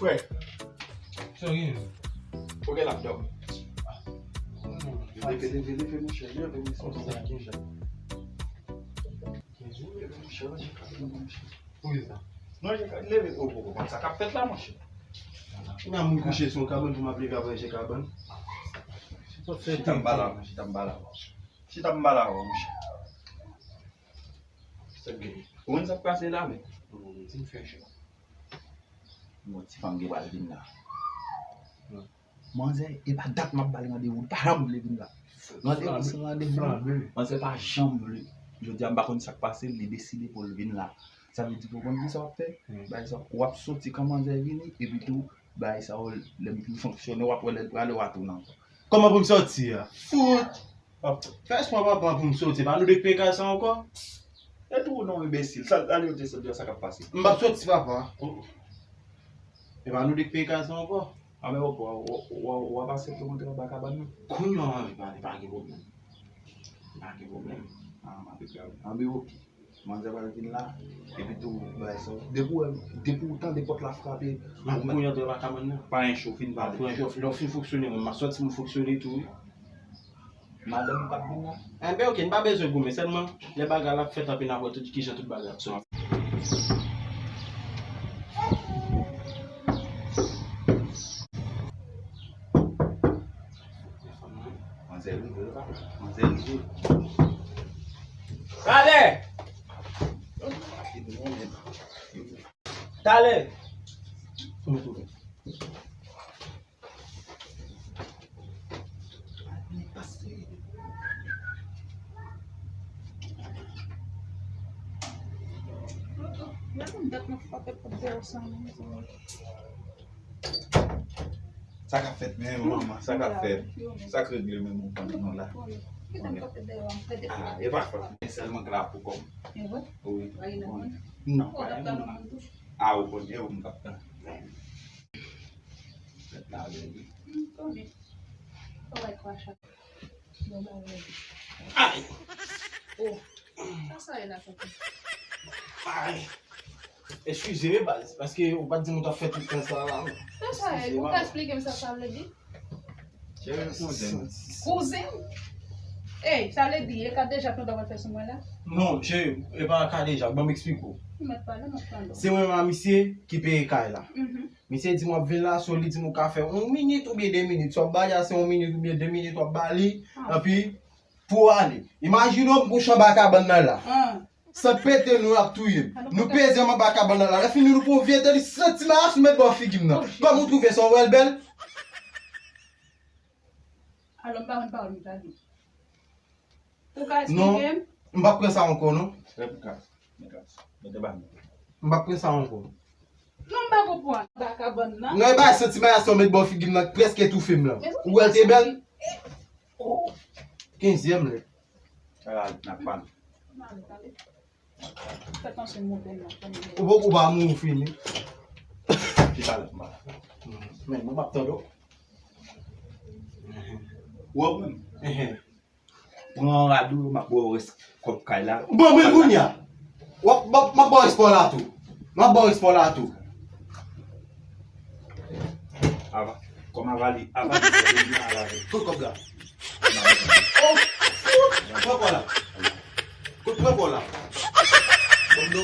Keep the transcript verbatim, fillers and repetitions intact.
Frè. Sa w gen? Ou gen l ap dòmi. Leve, leve, leve, monchè. Leve, mesye. Sa w gen? Leve, monchè, ranje kabann nan, monchè. Pou ki sa? Non, ranje kabann, leve, o, o, o, sa k ap fèt la, monchè. Mwen moun kouche sou yon kabann pou m ap leve ap ranje kabann. Chita m ba la, chita m ba la. Chita m ba la, monchè. Ou konn sa k pase la, men? Di m fè cho. Bon, ti fanm gen pral vin la. Manzè, e pa dat m ap ba l randevou, li pa janm vle vin la. Randevou se randevou. Manzè pa janm vle. Jodi a, m pa konn sa k pase, li deside pou l vin la. Sa vle di, ou konn ki sa w ap fè? Bay sa, w ap soti kan manzè vini, epi tou, bay sa, lè m fin fonksyone, w ap wè lè l prale, w a tounen ankò. Kòman pou m soti a? Fout! Fè espwa papa pou m soti. Pa nou de k peye kay sa ankò? E tou non, enbesil. Sa, ale yo te soti a, sa k ap pase? M p ap soti, papa. E pa nou de k peye kay sa ankò? A, men w, w, w, w, w ap aksepte monte anba kabann nan? Kounye a w anvi pale, pa gen pwoblèm. Pa gen pwoblèm. A, m ap pale. Anben, oke. Manzè pral vin la, epi tou, bagay sa. Depi w, depi w tande pòt la frape, ou kounye a antre nan kabann nan. Pa gen cho, fin pale. Lè w fin fonksyone, mwen, m ap sòti, m fonksyone tou, wi. Madanm ou p ap vin la? Enben, oke, n pa bezwen goumen, sèlman, lè bagay la ap fèt, anpi n ap wè tout kijan tout bagay ap soti. Manzè rive, manzè rive. Talè! Talè! Sa k ap fèt menm, manman? Sa k ap fèt? Sa k regle menm ou konn nou la? Ah, e pa fòt mwen sèlman k la pou kò m. Wi. Non, pa gen moun. Ah, ou konnen ou m k ap tann. Fèt la bèl, wi. Ay! Oh! Sa sa ye la, tonton? Ay! Eskize wi, baz, paske ou pa t di m ou t ap fè tout tan sa la, non. Sa sa ye? Ou ka esplike m sa sa vle di? Cheri, kouzen. Kouzen? Ey, sa vle di, e kadejak nou ta pral fè sou mwen la? Non, cheri, e pa kadejak, ban m eksplike w. Ou mèt pale, m ap tande w. Se mwen menm a misye ki peye kay la. Mhm. Misye di m w ap vin la, so li di m ou ka fè yon minit oubyen de minit. Sa w ap ba li a, se yon minit oubyen de minit w ap ba li, ah, epi pou w ale. Imajine w m kouche anba kabann nan la. Ah. San pete nou ap touye m. Nou peze m anba kabann nan la. Lè fini nou pran yon vye tèt, li santi mayas ou met bò figi m nan. Oh, cheri. Kòman w twouve sa, w wè l bèl? Alò, m pa konn pawòl m ta di. Ou ka esplike m? Non, m p ap pran sa ankò, non. Rèd gras, rèd gras. Mete ba nou. M p ap pran sa ankò. Non, m pa konprann. Anba kabann nan. Non, e bagay santi mayas sa w met bò figi m nan k prèske toufe m lan. Ou wè l te bèl? Oh. Kenzyèm lè. Sa la, n ap pale. Fè tansyon monte nan. Ou poko pa mouri fini. Ki pale m pa. Men, mwen p ap tande w. Ou wè mwen? Pran rad ou, m ap ba w rès kòb kay la. Ban mwen l kounye a. W ap, m ap, m ap ba w rès pa w la tou. M ap ba w rès pa w la tou. Ava, kòm avali, avali, se kounye a avali. Kot kòb la? Oh, fout! Pran kò la. Kot pran kò la? Kòb do.